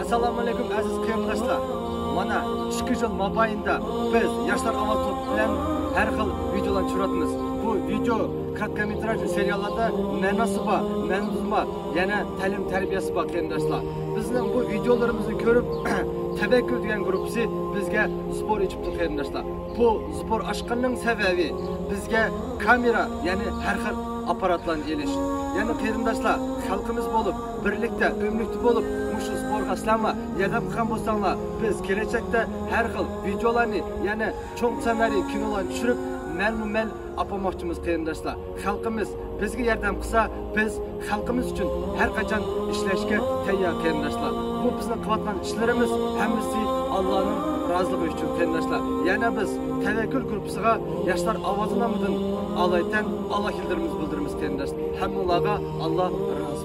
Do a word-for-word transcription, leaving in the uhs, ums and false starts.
ئەسسالامۇئەلەيكۇم ئەزىز قېرىنداشلار. مانا ئىككى يىل مابەينىدە بىز ياشلار ئاۋازى توپى بىلەن ھەر خىل ۋىدېئولارنى چۈشۈرۈۋاتىمىز. بۇ ۋىدېئو قىسقا مېتراژلىق سېرىياللاردا مەنىسى بار، مەزمۇنى بار، يەنە تەلىم تەربىيەسى بار قېرىنداشلار. بىزنىڭ بۇ ۋىدېئولىرىمىزنى كۆرۈپ تەۋەككۈل دېگەن گۇرۇپپىسى بىزگە زۇپور ئېچىپتۇ قېرىنداشلار. بۇ زۇپور ئاچقاننىڭ سەۋەبى بىزگە كامېرا، يەنى ھەر خىل ئاپپاراتلارنى ئېلىش. يەنى قېرىنداشلار، خەلقىمىز بولۇپ، بىرلىكتە، ئۆملۈكتە بولۇپ، مۇشۇ زۇپورغا سىلەرمۇ ياردەم قىلغان بولساڭلار، بىز كېلەچەكتە ھەر خىل ۋىدېئولارنى، يەنى چوڭ سېنارىي كىنولارنى چۈشۈرۈپ، مەلمۇ مەل ئاپارماقچىمىز قېرىنداشلار. خەلقىمىز بىزگە ياردەم قىلسا، بىز خەلقىمىز ئۈچۈن ھەر قاچان ئىشلەشكە تەييار قېرىنداشلار. بۇ بىزنىڭ قىلىۋاتقان ئىشلىرىمىز ھەممىسى ئاللانىڭ رازىلىقى ئۈچۈن قېرىنداشلار. يەنە بىز تەۋەككۈل گۇرۇپپىسىغا ياشلار ئاۋازى نامىدىن ئالايىتەن ئاللا كەلتۈرىمىز بىلدۈرىمىز قېرىنداشلار. ھەممىڭلارغا ئاللا رازى